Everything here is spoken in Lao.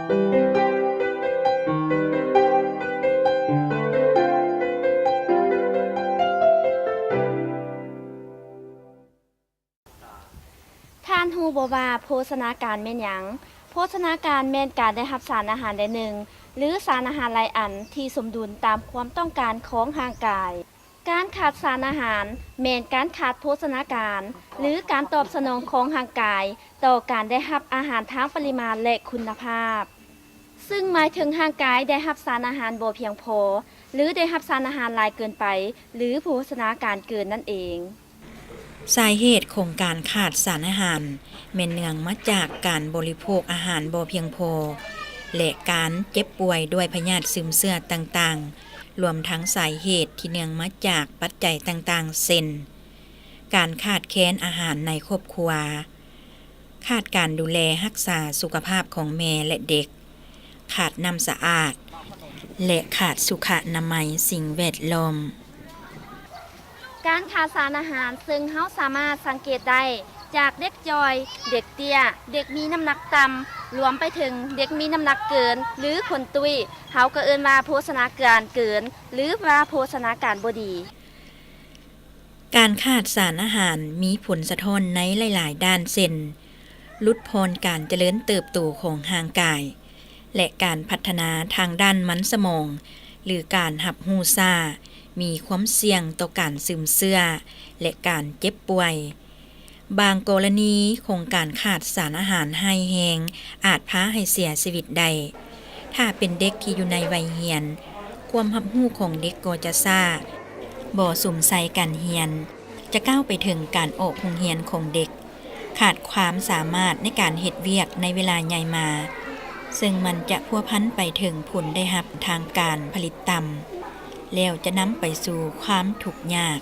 ທ່ານຮູ້ບໍ່ວ່າໂພຊະນາການແມ່ນຫຍັງ? ໂພຊະນາການແມ່ນການໄດ້ຮັບສານອາຫານໃດໜຶ່ງ ຫຼື ສານອາຫານຫຼາຍອັນທີ່ສົມດຸນຕາມຄວາມຕ້ອງການຂອງຮ່າງກາຍ. ການຂາດສານອາຫານແມ່ນການຂາດໂພຊະນາການ ຫຼື ການຕອບສະໜອງຂອງຮ່າງກາຍຕໍ່ການໄດ້ຮັບອາຫານທາງປະລິມານ ແລະ ຄຸນນະພາບ, ຊຶ່ງໝາຍເຖິງຮ່າງກາຍໄດ້ຮັບສານອາຫານບໍ່ພຽງພໍ ຫຼື ໄດ້ຮັບສານອາຫານຫຼາຍເກີນໄປ ຫຼື ໂພຊະນາການເກີນນັ້ນເອງ. ສາເຫດຂອງການຂາດສານອາຫານແມ່ນເນື່ອງມາຈາກການບໍລິໂພກອາຫານບໍ່ພຽງພໍ ແລະ ການເຈັບປ່ວຍດ້ວຍພະຍາດຊືມເຊື້ອຕ່າງໆ, ລວມທັງສາເຫດທີ່ເນື່ອງມາຈາກປັດໄຈຕ່າງໆ ເຊັ່ນ ການຂາດແຄນອາຫານໃນຄອບຄົວ, ຂາດການດູແລຮັກສາສຸຂະພາບຂອງແມ່ ແລະ ເດັກ, ຂາດນ້ຳສະອາດ ແລະ ຂາດສຸຂະອະນາໄມສິ່ງແວດລ້ອມ. ການຂາດສານອາຫານເຊິ່ງເຮົາສາມາດສັງເກດໄດ້ຈາກເດັກຈ່ອຍ, ເດັກເຕ້ຍ, ເດັກມີນ້ຳໜັກຕ່ຳ, ລວມໄປເຖິງເດັກມີນ້ຳໜັກເກີນ ຫຼື ຄົນຕຸ້ຍ, ເຮົາກໍເອີ້ນວ່າໂພຊະນາການເກີນ ຫຼື ວ່າໂພຊະນາການບໍ່ດີ. ການຂາດສານອາຫານມີຜົນສະທ້ອນໃນຫຼາຍໆດ້ານ ເຊັ່ນ ຫຼຸດຜ່ອນການຈະເລີນເຕີບໂຕຂອງຮ່າງກາຍ ແລະ ການພັດທະນາທາງດ້ານມັນສະໝອງ ຫຼື ການຮັບຮູ້ຊ້າ, ມີຄວາມສ່ຽງຕໍ່ການຊືມເຊື້ອ ແລະ ການເຈັບປ່ວຍ. ບາງກໍລະນີຂອງການຂາດສານອາຫານຮ້າຍແຮງອາດພາໃຫ້ເສຍຊີວິດໄດ້. ຖ້າເປັນເດັກທີ່ຢູ່ໃນໄວຮຽນ, ຄວາມຮັບຮູ້ຂອງເດັກກໍຈະຊ້າ, ບໍ່ສຸມໃສ່ການຮຽນ, ຈະກ້າວໄປເຖິງການອອກໂຮງຮຽນຂອງເດັກ, ຂາດຄວາມສາມາດໃນການເຮັດວຽກໃນເວລາໃຫຍ່ມາ, ເຊິ່ງມັນຈະພົວພັນໄປເຖິງຜົນໄດ້ຮັບທາງການຜະລິດຕ່ຳ, ແລ້ວຈະນຳໄປສູ່ຄວາມທຸກຍາກ.